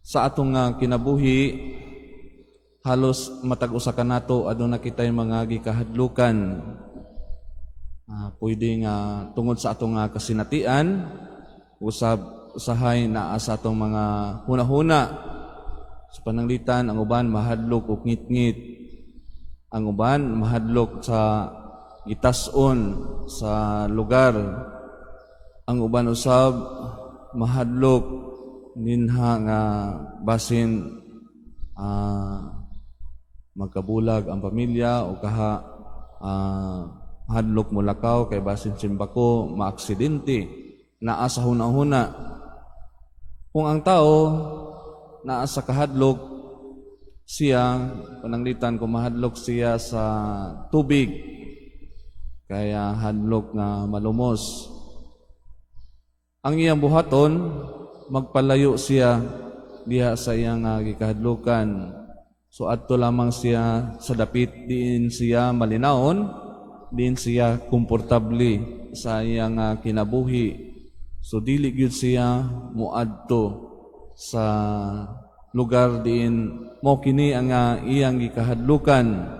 Sa atong nga kinabuhi, halos matag usa kanato aduna kitay mga gikahadlukan. Pwede nga tungod sa atong nga kasinatian, usab usahay naa sa atong mga hunahuna. Sa pananglitan, ang uban mahadlok og ngitngit. Ang uban mahadlok sa gitas-on sa lugar. Ang uban usab mahadlok dinha nga basin magkabulag ang pamilya o kaha hadlok molakaw kay basin simbako, maaksidente, naa sa hunahuna. Kung ang tao naa sa kahadlok siya, pananglitan kung mahadlok siya sa tubig, kaya hadlok nga malumos, ang iyang buhaton, magpalayo siya diha sa iyang gikahadlukan. So adto lamang siya sa dapit diin siya malinawon, diin siya komportable sa iyang kinabuhi. So dili gyud siya moadto sa lugar diin mo kini ang iyang gikahadlukan.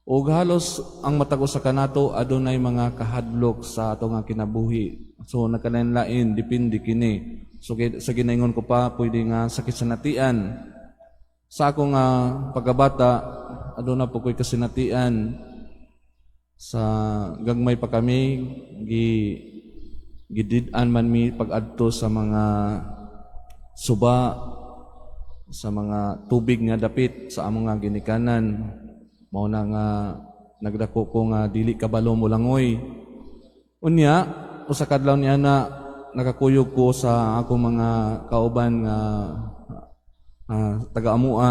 Ug halos ang matag usa kanato adunay mga kahadlok sa ato nga kinabuhi. So nagkalain-lain, depende kini. So sa ginaingon ko pa, pwede nga sa kasinatian. Sa ako nga pagkabata, aduna po ko'y kasinatian. Sa gagmay pa kami, gidid-an man mi pag-adto sa mga suba, sa mga tubig nga dapit sa among nga ginikanan. Mao na nga nagdako ko nga dili kabalo molangoy. Unya, usa ka adlaw niya na nakakuyog ko sa akong mga kauban nga taga-amua.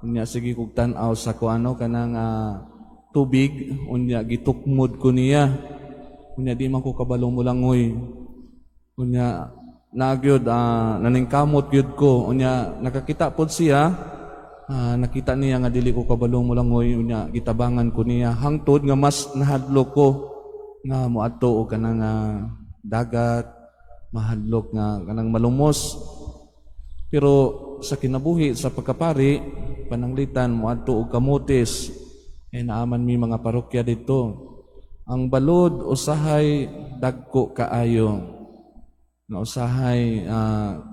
Unya sige kog tan-aw sa kuano, kanang tubig, unya gitukmod ko niya. Unya di man ko kabalo molangoy. Unya nagyod naningkamot gyud ko. Unya nakakita pod siya, nakita niya nga dili ko kabalo molangoy. Unya gitabangan ko niya hangtod nga mas nahadlok ko nga moadto og kanang dagat, mahadlok nga kanang malumos. Pero sa kinabuhi sa pagkapari, pananglitan moadto og Camotes, eh naaman mi mga parokya dito. Ang balod usahay dagko kaayo. Nga usahay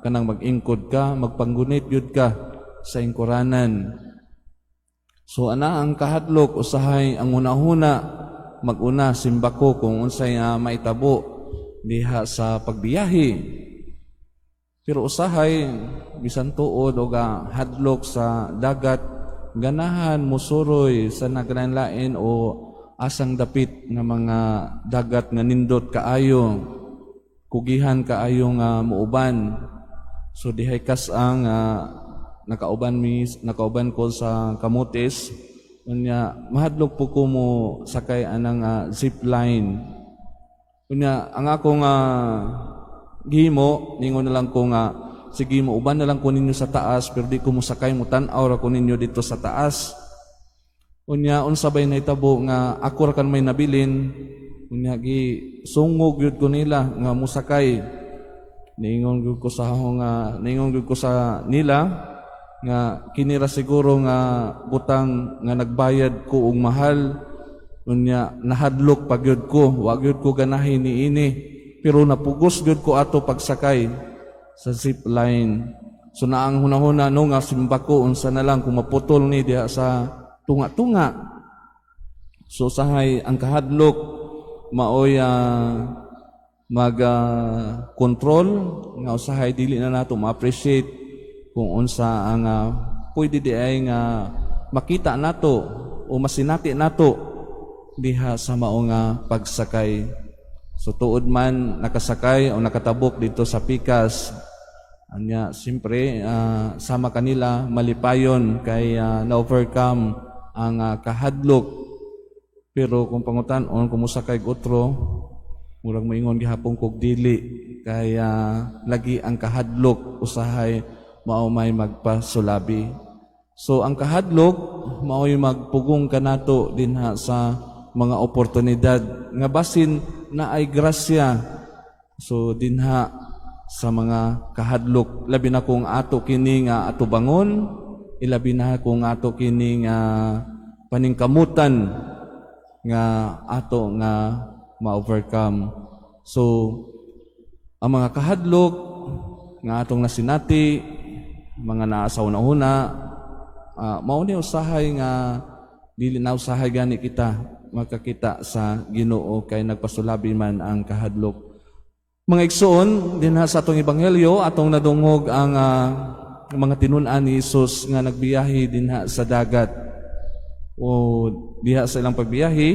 kanang mag-ingkod ka, magpanggunit gyud ka sa ingkuranan. So ana ang kahadlok, usahay ang hunahuna mag-una, simbako kung unsay maitabo diha sa pagbiyahe. Pero usahay bisan tuod og hadlok sa dagat, ganahan musuroy sa naglain-lain o asang dapit nga mga dagat nga nindot kaayo, kugihan kaayo nga muuban. So dihay kas ang nakauban mi, nakauban ko sa Camotes. Unya mahadlok po ko mo sakay anang zip line. Unya ang akong gihimo, ningon na lang ko nga sige, mo uban na lang ko ninyo sa taas, pero di ko mosakay, mo tan-aw ra ko ninyo dito sa taas. Unya unsa bay nahitabo nga ako ra kan may nabilin. Unya gi sungog gyud ko nila nga mosakay. Niingon gyud ko sa nila nga kini ra siguro nga butang nga nagbayad ko og mahal, unya nahadlok pa gyud ko, wa gyud ko ganahi niini, pero napugos gyud ko ato pagsakay sa zip line. So naang hunahuna no nga simbako, unsa na lang kung maputol ni diha sa tunga-tunga? So usahay ang kahadlok maoy mag control nga usahay dili na nato ma-appreciate kung unsa ang pwede di ay nga makita nato o masinati nato diha sa mao nga pagsakay. So tuod man nakasakay o nakatabok dito sa pikas. Anya siyempre sama kanila malipayon kay na-overcome ang kahadlok. Pero kung pangutan-on kung mosakay og otro, murag moingon gihapon kog dili, kay lagi ang kahadlok usahay mao may magpasulabi. So ang kahadlok mao'y magpugong kanato dinha sa mga oportunidad nga basin na ay grasya. So dinha sa mga kahadlok, labi na kung ato kini nga atubangon, ilabi na kung ato kini nga paningkamutan nga ato nga ma-overcome. So ang mga kahadlok nga atong nasinati, mga naa sa una-una, mao ni usahay nga dili na usahay gani kita makakita sa Ginoo kay nagpasulabi man ang kahadlok. Mga igsoon, dinha sa atong ebanghelyo, atong nadungog ang mga tinun-an ni Jesus nga nagbiyahe dinha sa dagat. O diha sa ilang pagbiyahe,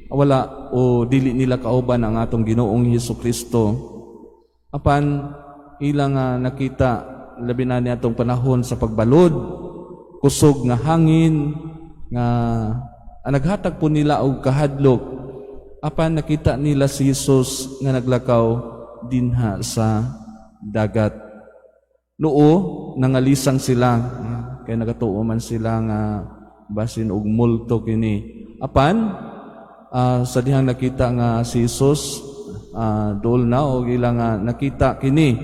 wala o dili nila kauban ang atong Ginoong Hesus Kristo. Apan ilang nakita, labi na ni atong panahon sa pagbalod, kusog nga hangin nga naghatag po nila og kahadlok. Apan nakita nila si Jesus nga naglakaw dinha sa dagat. Noo, nangalisang sila kay nagatuo man sila nga basin og multo kini. Apan sa dihang nakita nga si Jesus duol na og ilang nakita kini,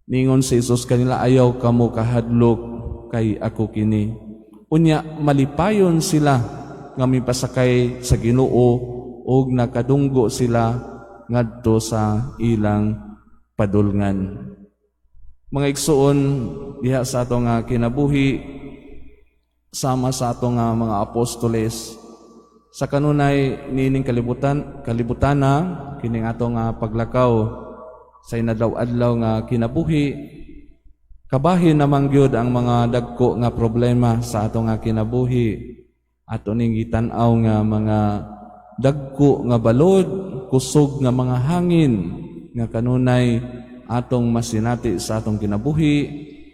ningon si Jesus kanila, "Ayaw kamo kahadlok kay ako kini." Unya malipayon sila nga mipasakay sa Ginoo og nakadunggo sila ngadto sa ilang padulngan. Mga igsoon, diha sa atong kinabuhi, sama sa atong mga apostoles, sa kanunay niining kalibutana, kining atong paglakaw sa inadlaw-adlaw nga kinabuhi, kabahin naman gyud ang mga dagko nga problema sa atong nga kinabuhi. Ato ning gitan-aw nga mga dagko nga balod, kusog nga mga hangin nga kanunay atong masinati sa atong kinabuhi,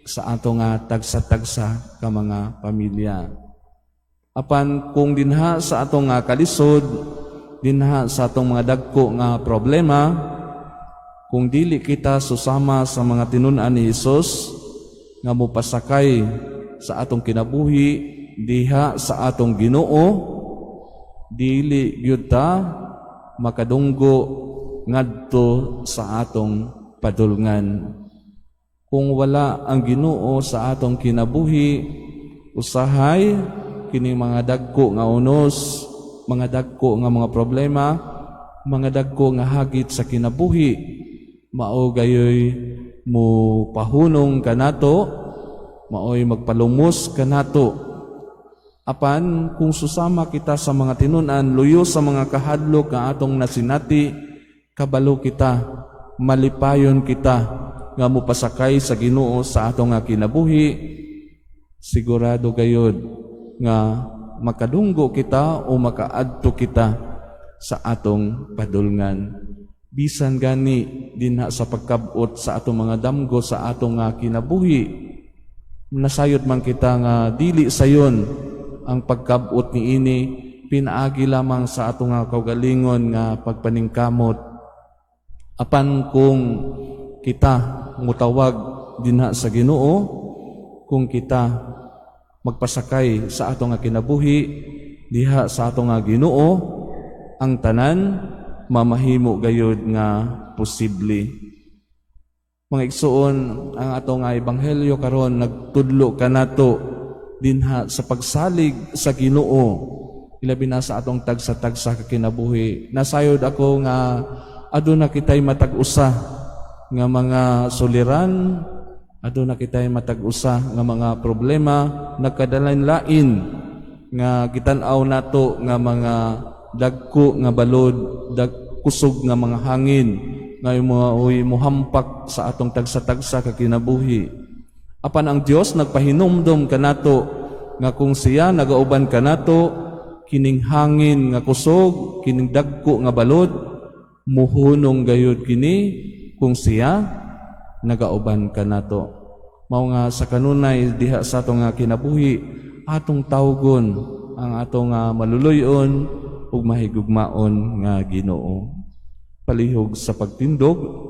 sa atong nga tagsa-tagsa ka mga pamilya. Apan kung dinha sa atong nga kalisod, dinha sa atong mga dagko nga problema, kung dili kita susama sa mga tinun-an ni Hesus nga mopasakay sa atong kinabuhi diha sa atong Ginoo, dili gyud ta makadunggo ngadto sa atong padulngan. Kung wala ang Ginoo sa atong kinabuhi, usahay kining mga dagko nga unos, mga dagko nga mga problema, mga dagko nga hagit sa kinabuhi, mao gayoy mo pahunong kanato, maoy magpalumos kanato. Apan kung susama kita sa mga tinun-an, luyo sa mga kahadlok nga atong nasinati, kabalo kita, malipayon kita nga mopasakay sa Ginoo sa atong nga kinabuhi, sigurado gayod nga makadunggo kita o makaadto kita sa atong padulngan. Bisan gani dinha sa pagkabot sa atong mga damgo sa atong nga kinabuhi, nasayod man kita nga dili sayon ang pagkabot niini, pinaagi lamang sa atong nga kaugalingon nga pagpaningkamot. Apan kung kita mutawag dinha sa Ginoo, kung kita magpasakay sa atong nga kinabuhi diha sa atong nga Ginoo, ang tanan mamahimo gayud nga posible. Mga igsoon, ang atong nga ebanghelyo karon nagtudlo kanato dinha sa pagsalig sa Ginoo, ilabi na sa atong tagsa-tagsa ka kinabuhi. Nasayod ako nga aduna kitay matag usa nga mga suliran, aduna kitay matag usa nga mga problema nagkadalain-lain nga gitan-aw nato nga mga dagko nga balod, kusog nga mga hangin nga uy muhampak sa atong tagsa-tagsa ka kinabuhi. Apan ang Dios nagpahinumdom kanato nga kung siya nagauban kanato, kining hangin nga kusog, kining dagko nga balod, muhunong gayud kini kung siya nagauban kanato. Mao nga sa kanunay diha sa atong nga kinabuhi, atong tawgon ang atong nga maluluy-on ug mahigugmaon nga Ginoo. Palihog sa pagtindog.